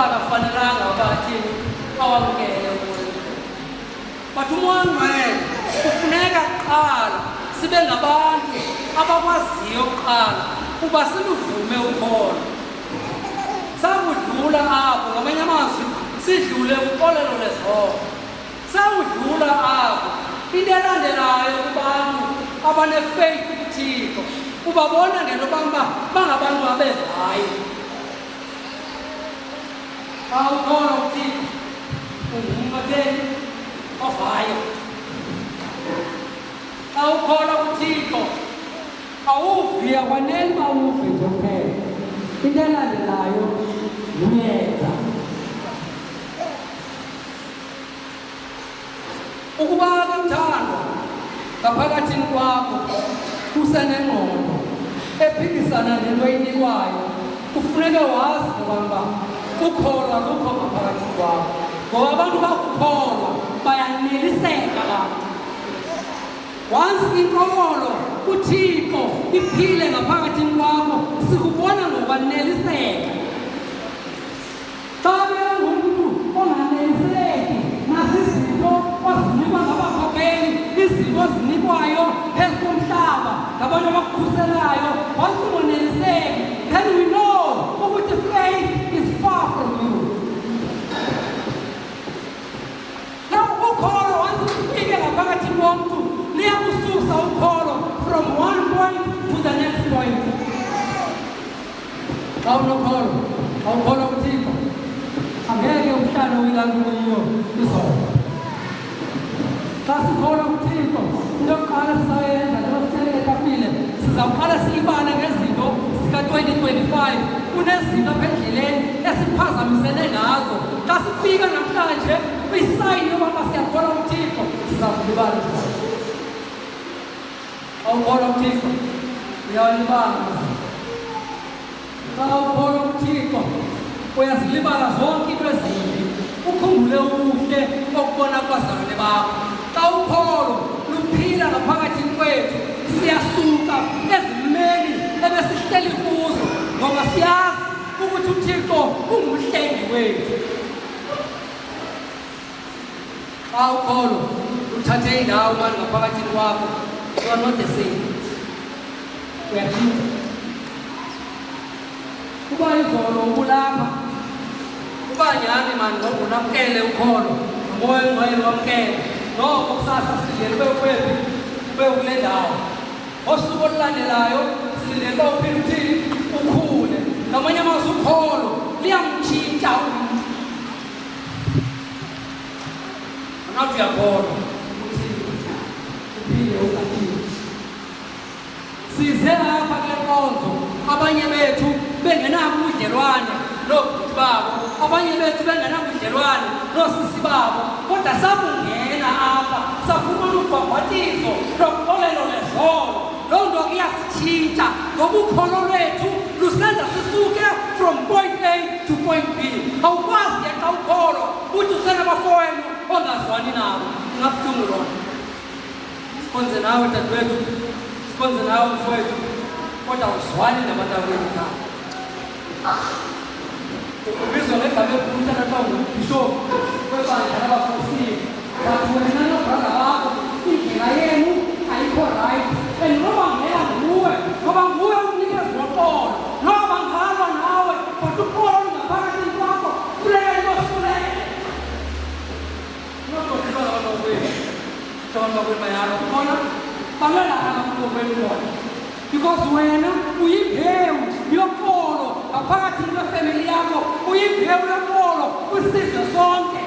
uba akafanelanga uba athini awamkele umoya. But umoya ongcwele kufuneka kuqala sibe ngabantu abakwaziyo kuqala uba siluvume ukholo. Sakudlula apho, ngamanye amazwi sidlule uxolelo lezono. Sawudlula apho. Into elandelayo kubantu abanefaith kuThixo, ubabona ngento yoba bangabantu abevayo. Xa ukholwa kuThixo, ungumntu otheni? Ovayo. Xa ukholwa kuThixo, awuvi, akwaneli uba uve nje kuphela. Into elandelayo nguyenza. Ukuba ke mthandwa ngaphakathini kwakho kusenengqondo ephikisana nento oyinikwayo, kufuneka wazi ngoba ukholo alukho ngaphakathi kwakho, ngoba abantu bakukholwa bayaneliseka abantu. Once inkololo kuThixo iphile ngaphakathini kwakho, sikubona ngokwaneliseka. Xa bengumntu onganeliseki nazizinto ozinikwa ngabakhokeli, izinto ozinikwayo phezu komhlaba ngabantu abakukhuselayo, once ungoneliseki, then we know ukuthi faith is far from you. Now ukholo once lufike ngaphakathi komntu liyakususa ukholo from one point to the next point. Xa unokholo, xa ukholwa kuThixo, angeke uhlale uyilanto uyiyo izolo. Xa sikholwa kuThixo, into yokuqala sizayenza njengoba sihlele etafile, sizawuqala silibale ngezinto zika-2025. Kunezinto apha endleleni esiphazamisene ngazo. Xa sifika namhlanje kwisayini yoba siyakholwa kuThixo, siza kulibala izinto. Xa ukholwa kuThixo uyawalibala amazinyo. Xa ukholwa kuThixo uyazilibala zonke into ezimbi, ukhumbule ubuhle okubona kubazalwane bakho. Xa ukholo luphila ngaphakathi kwethu, siyasuka ezimeni ebesihleli kuzo ngoba siyazi ukuthi uThixo ungumhlengi wethu. Xa ukholo luthathe indawo mani ngaphakathini kwakho, you are not the same. Uyatshintsha. Uba izolo ubulapha, uba nyhani mani ngoku unamkele ukholo, nomoya oyingcwele wamkele, noko kusasa silindele ube ukwephi, ube ukule ndawo. Ngosuku olulandelayo silindele uba uphinde uthini, ukhule. Ngamanye amazwi ukholo liyamtshintsha umntu. Angathi uyakholwa ukuthi uphinde uqaphile. Size apha kule nkonzo abanye bethu bengenabo ubudlelwane noobhuti babo, abanye bethu bengenabudlelwane noosisi babo, kodwa sakungena apha safumana ubhabhatizo loxolelo lezono. Loo nto ke iyasitshintsha ngoba ukholo lwethu lusenza sisuke from point A to point B. Awukwazi ke xa ukholwa uthi usenabafowenu ongazwani nabo, ingabuhlungu loo nto. Sikhonze nawe dadewethu, sikhonze nawe mfowethu, kodwa awuzwani nabantakwenu ekhaya. Ubizwa ngegama elikhulu umntana kuthiwa ngubhishophu webandla labafundisile, but wena nobrother wakho indlela yenu ayikho right and nobangela nguwe ngoba nguwe umnikezi woxolo. Noba ngalwa nawe but uxolo olungaphakathi kwakho funeka libosulele. Because wena uyimbewu yoxolo ngaphakathi kwefemeli yakho, uyimbewu yoxolo kwisizwe sonke.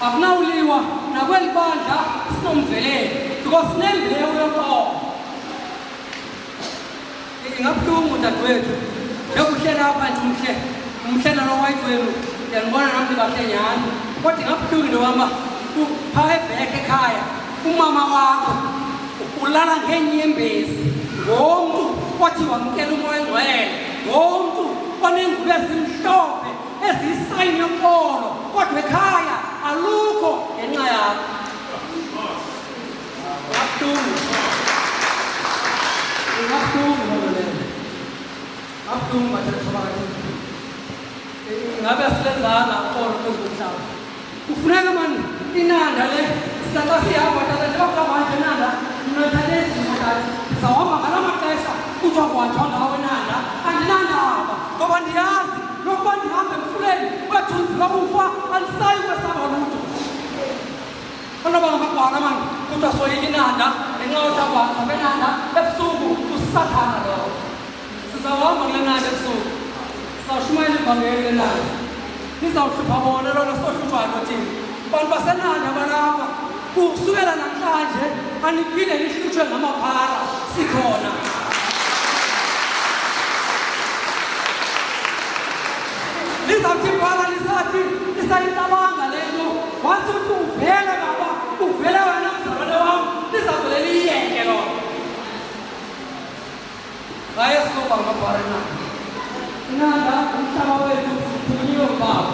Akunawuliwa nakweli bandla sinomveleli because sinembewu yoxolo. Ingabuhlungu dadewethu njengoba uhleli apha nje umhle umhle nalo white wenu ndiyanibona nam ndibahle nyhani kodwa ingabuhlungu into yoba phaa ebhek ekhaya umama wakho ulala ngeenyembezi ngomntu othi wamkela umoya engcwele ngomntu oneengubo ezimhlophe eziyisayini yoxolo kodwa ekhaya alukho ngenxa yakho. Ingabuhlungu. Ingabuhlungu loo nto leyo. Kubuhlungu bathathu bakathi. Ingabe asilenzanga uxolo phezu komhlaba. Kufuneka mani inanda le sisaxa sihamba tata njengoba manje inanda mna ndithathe izimo tata ndizawuhamba ngala maxesha kuthiwa kuhanjwa ngawo inanda andinandaba ngoba ndiyazi nokuba ndihambe emfuleni kwethunzi lokufa andisayi kwesaba lutho. Abantu bangamagwala mani kuthiwa soyika inanda ngenxa yokuthi akuhanjwa benanda ebusuku usathana lowo. Sizawuhamba kule nanda ebusuku sizawushumayela ivangeli kule nanda. Nizawuhlupha bona lona sohlutshwa nto thina. Bantu baseNanda balapha kusukela namhlanje aniphinde nihlutshwe ngamaphara sikhona. Lizawuthi ibhala lisathi lisayicabanga le nto wathi uthi uvele baba uvele wena mzalwane wam lizawuvele liyiyeke loo nto. Hayi sikuba ngamabhara eNanda. INanda umhlaba wethu sithunyiwe ngubaba.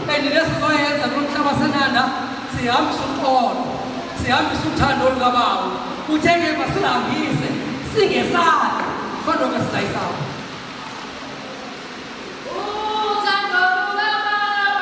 And lesizoyenza kulo mhlaba seNanda sihambisa uxolo, sihambisa uthando lukabawo. Uthe ke masihambise singesabi kodwa ke sizayisaba. Uthando lukababa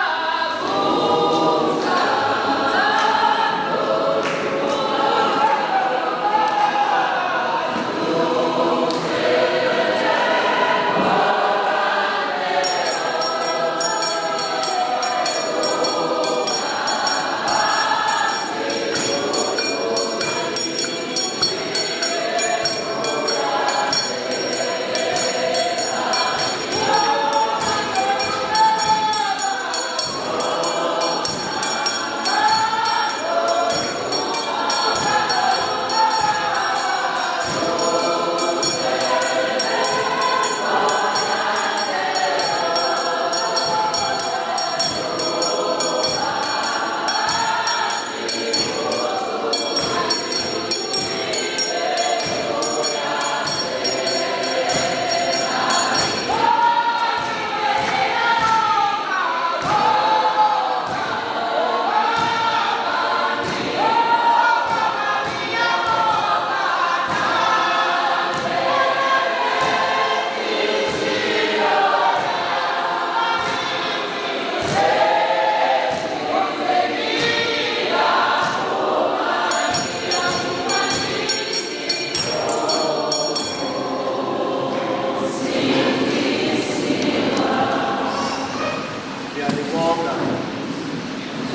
Ngiyalibonga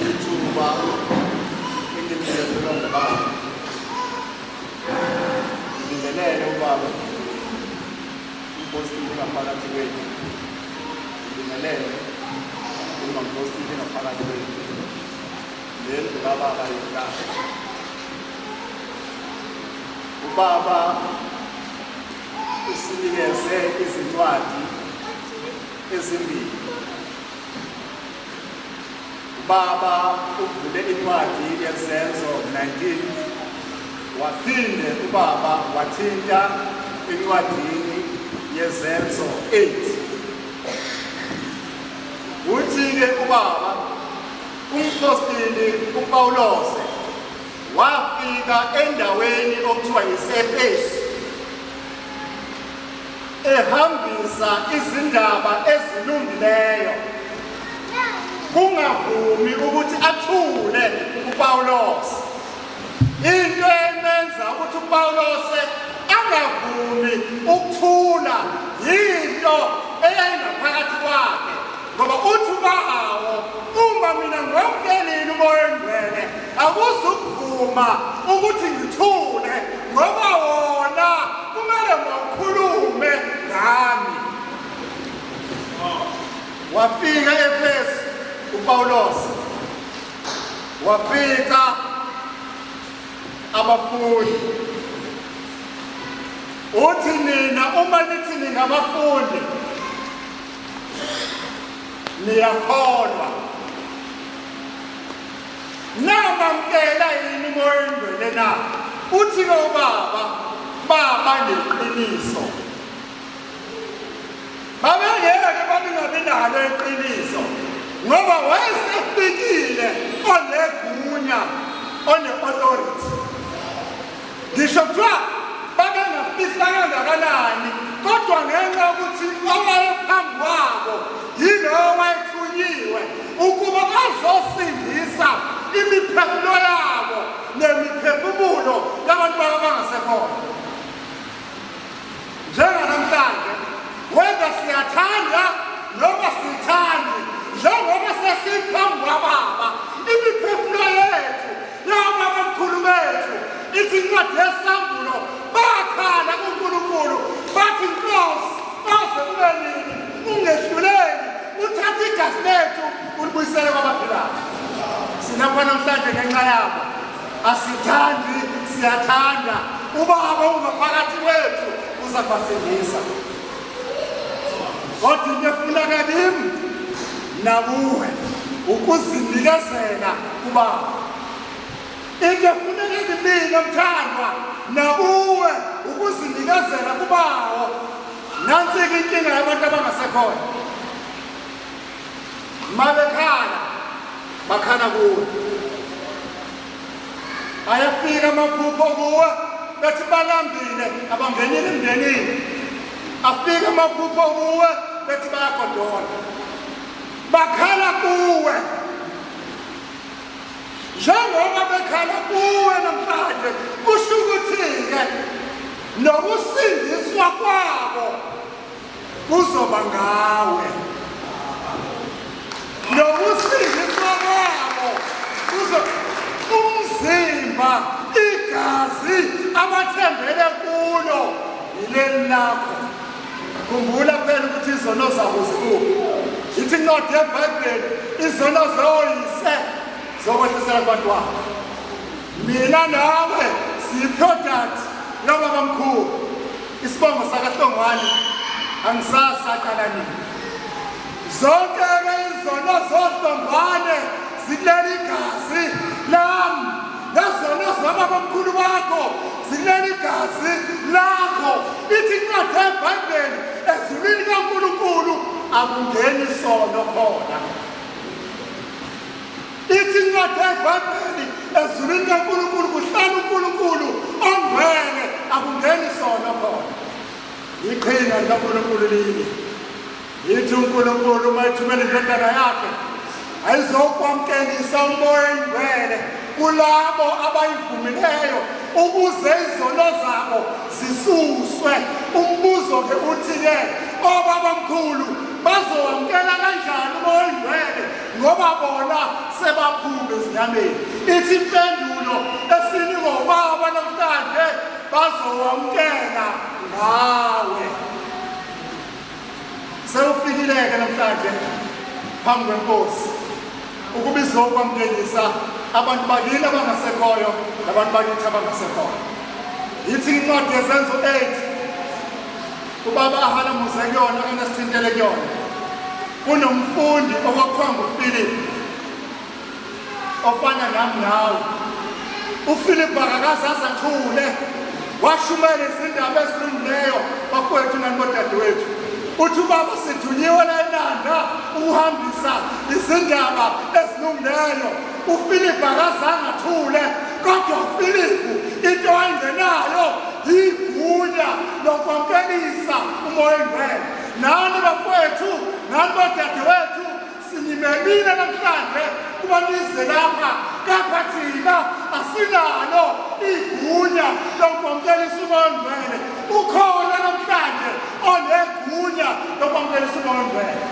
ithuba engilinikezwe ngubaba. Ngibingelele ubaba umpostile ngaphakathi kwethu. Ngibingelele umampostile ngaphakathi kwethu. Lendlu kababa yonkana. Ubaba usinikeze izincwadi ezimbili. Ubaba uvule incwadi yeZenzo 19 waphinde ubaba wathinta encwadini yeZenzo 8. Uthi-ke ubaba umpostili uPawulose wafika endaweni okuthiwa yiseFesu ehambisa izindaba ezilungileyo kungavumi ukuthi athule uPawulos. Into emenza ukuthi uPawulos angavumi ukuthula yinto eyayingaphakathi kwakhe ngoba uthi ubawo uma mina ngomukelile umoya ongcwele akuzukuvuma ukuthi ngithule ngoba wona kumele mawukhulume ngami. Wafika eEfesu uPawulos wafica abafundi. Uthi nina uma nithi ningabafundi niyakholwa. Namamkela yini uMoya oNgcwele na? Uthi-ke ubaba, baba neqiniso. Babengeke babengabi nalo iqiniso ngoba wayesefikile onegunya one-authority. Ngisho kuthiwa babengafihla kangakanani kodwa ngenxa yokuthi Siyathanda noma sithandi, njengoba sesiphambi kwababa, imiphefumulo yethu yababamkhulu bethu ithi incwadi yesambulo bakhala kuNkulunkulu bathi Nkosi baze kube nini ungehluleki uthathe igazi lethu ulibuyisele kwabaphilayo. Silapha namhlanje ngenxa yabo. Asithandi, siyathanda. Ubaba ungaphakathi kwethu uza kubasindisa. Kodwa into efuneka kimi nakuwe ukuzinikezela kubaba. Into efuneka kimina mthandwa nakuwe ukuzinikezela kubawo. Nansi-ke inkinga yabantu abangasekhona. Mabekhala bakhala kuwe. Ayafika amaphupho kuwe bethi balambile abangenile emndenini. Afika amaphupho kuwe bethi bayagodola. Bakhala kuwe. Njengoba bekhala kuwe namhlanje kusho ukuthi-ke nokusindiswa kwabo kuzoba ngawe nokusindiswa kwabo kuzo umzimba igazi abathembele kulo yileli lakho. Khumbula phela ukuthi izono zabo zikuphi. Ithi incwadi yeBhayibheli izono zoyise zokwehlisela kubantwana. Mina nawe siyi-product yobabamkhulu. Isibongo sakaHlongwane angisazi saqala nini. Zonke-ke izono zoHlongwane zikuleli igazi lami nezono zababamkhulu bakho zikuleli igazi lakho. Ithi incwadi yeBhayibheli ezulwini kaNkulunkulu akungeni sono khona. Ithi incwadi yeBhayibheli ezulwini kaNkulunkulu kuhlala uNkulunkulu ongcwele akungeni sono khona. Iqhinga likaNkulunkulu linye. Yithi uNkulunkulu uma ethumela indodana yakhe ayizokwamkelisa umoya oyingcwele kulabo abayivumileyo ukuze izono zabo zisuswe. Umbuzo-ke uthi-ke obabamkhulu bazowamukela kanjani umoya oyingcwele ngoba bona sebaphuma ezinyameni? Ithi impendulo esinikwa ubaba namhlanje bazowamukela ngawe. Sewufikile-ke namhlanje phambi kwenkosi ukuba izokwamukelisa abantu bakini abangasekhoyo nabantu bakithi abangasekhoyo. Yithi incwadi yeZenzo 8 ubaba ahalamuze kuyona akanasithintele kuyona. Kunomfundi okwakuthiwa nguFilip ofana nami nawe. UFilip akakaze azathule, washumayela izindaba ezilungileyo bafowethu nani bodadewethu. Uthi ubaba sithunyiwe la eNanda ukuhambisa izindaba ezilungileyo. UFilip akazange athule, kodwa uFilip into ayengenayo yigunya lokwamkelisa umoya oyingcwele. Nani bafowethu nani bodadewethu Sinimemile namhlanje kuba nize lapha, kepha thina asinalo igunya lokwamkelisa uMoya oNgcwele. Ukhona namhlanje onegunya lokwamkelisa uMoya oNgcwele.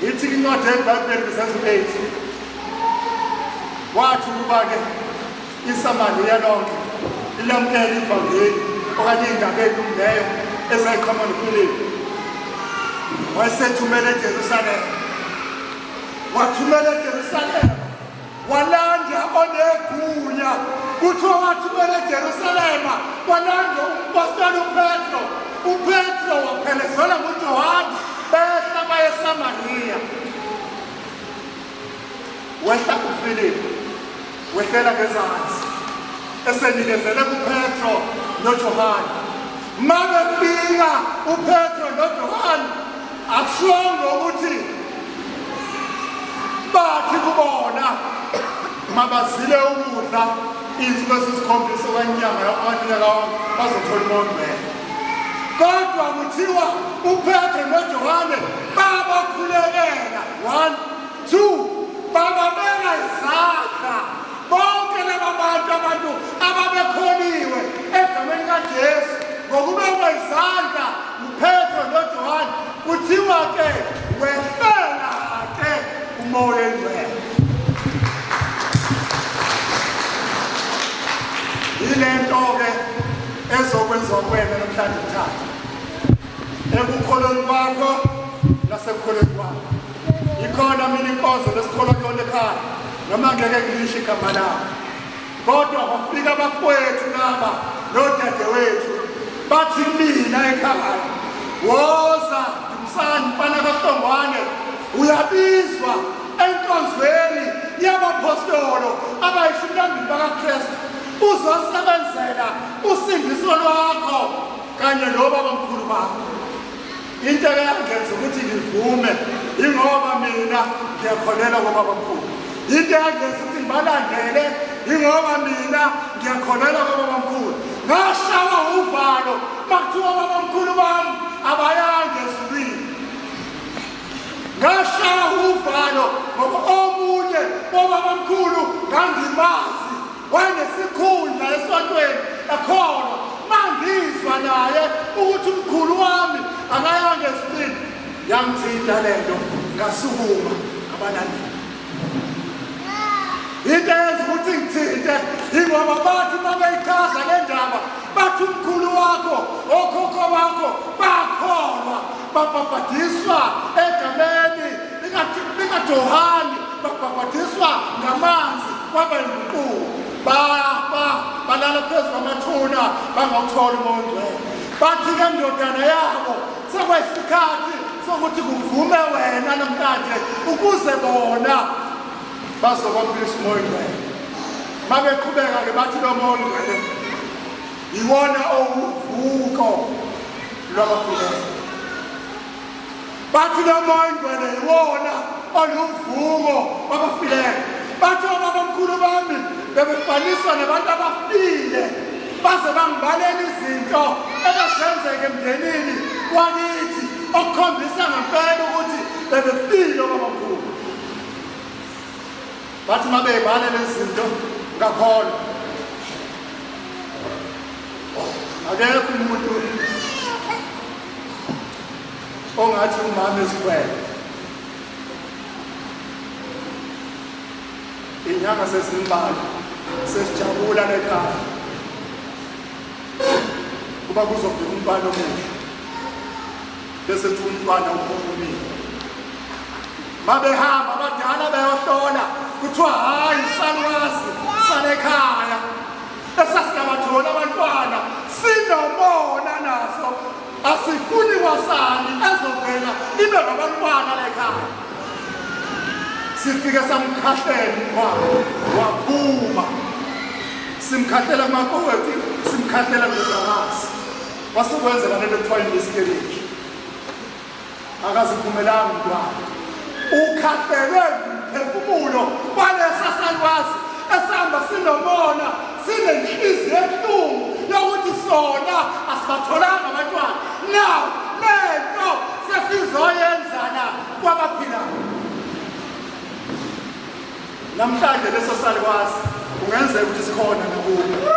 Ithi incwadi yeBhayibheli kwiZenzo 8 wathi ukuba-ke iSamariya lonke ilamukele ivangeli okanye iy'ndaba ey'lungileyo ezayiqhamuka noFilipu. Wayesethumela eJerusalema, wathumela eJerusalema, walanda onegunya. Kuthiwa wathumela eJerusalema, walanda umpostoli uPetro. UPetro waphelezelwa nguJohane, behla baye eSamariya. Wehla uFilipu, wehlela ngezansi, esenikezele kuPetro noJohane. Mabefika uPetro noJohane, akushongo ukuthi bathi kubona mabazile ukudla izinsuku ezisikhombisa okanye inyanga yonyaka wonke bazothola umoya ongcwele. Kodwa kuthiwa uPetro noJohane babakhulekela one Two, bababeka izandla bonke laba bantu abantu ababekholiwe egameni kaJesu ngokubekwa izandla nguPetro noJohane. Kuthiwa ke wehlela ke umoya oyingcwele. Yile nto-ke ezokwenziwa kuwena namhlanje kuthatha ekukholweni kwakho nasekukholweni kwakho. Ikhona mina inkonzo lesikholwa kuyona ekhaya, noma ngeke ngilisho igama lawo, kodwa kwafika abafowethu laba nodadewethu bathi kumina ekhaya, woza Dumsani mfana kaHlongwane, uyabizwa enkonzweni yabaphostolo abayishumi nambili bakaKristu, uzosebenzela usindiso lwakho kanye nobabamkhulu bakho. Into eyangenza ukuthi ngivume ingoba mina ngiyakholelwa kobabamkhulu. Into eyangenza ukuthi ngibalandele ingoba mina ngiyakholelwa kobabamkhulu. Ngashawa uvalo makuthiwa obabamkhulu bami abayanga ezulwini. Ngashawa uvalo ngoba omunye wobabamkhulu ngangimazi wayenesikhundla esontweni ekholwa. Mangizwa naye ukuthi umkhulu wami akayanga ezulwini, yangithinta le nto, ngasukuma ngabalandela. Into eyenza ukuthi ngithinte ingoba bathi uma beyichaza le ndaba bathi umkhulu wakho okhokho bakho bakholwa babhabhadiswa egameni likaJohane, babhabhadiswa ngamanzi kwaba yinguquko, bafa balala phezu kwamathuna bangawuthola umoya ongcwele. Bathi-ke ndodana yabo sekwesikhathi sokuthi kuvume wena namhlanje ukuze bona bazokwamukela umoya ongcwele. Mabeqhubeka-ke bathi lo moya ongcwele yiwona owuvuko lwabafileyo. Bathi lo moya ongcwele yiwona oluvuko kwabafileyo. Bathi obabamkhulu bami bebefaniswa nabantu abafile, baze bangibalela izinto ebezenzeka emndenini wakithi okukhombisa ngempela ukuthi bebefile obabamkhulu. Bathi uma beyibala lezi zinto ngakholwa. Akekho umuntu ongathi umama ezithwele. Inyanga sezimbalwa sesijabula lekhaya kuba kuzofika umntwana omusha bese kuthi umntwana uphefumile. Babehamba abadala beyohlola, kuthiwa hhayi salukazi sale ekhaya esasingabatholi abantwana, sinomona naso, asifuni kwasani ezovela ibe ngabantwana lekhaya. Sifike samkhahlela umntwana waphuma, simkhahlela kumakoti, simkhahlela kudodakazi, wasekwenzeka lento ekuthiwa i-miscarriage. Akaziphumelanga umntwana, ukhahlelwe ngumphefumulo walesa salwazi esihamba sinomona, sinenhliziyo ebuhlungu yokuthi sona asibatholanga abantwana. Now lento sesizoyenzana kwabaphilayo namhlanje. Leso salukwazi kungenzeka ukuthi sikhona nakubo.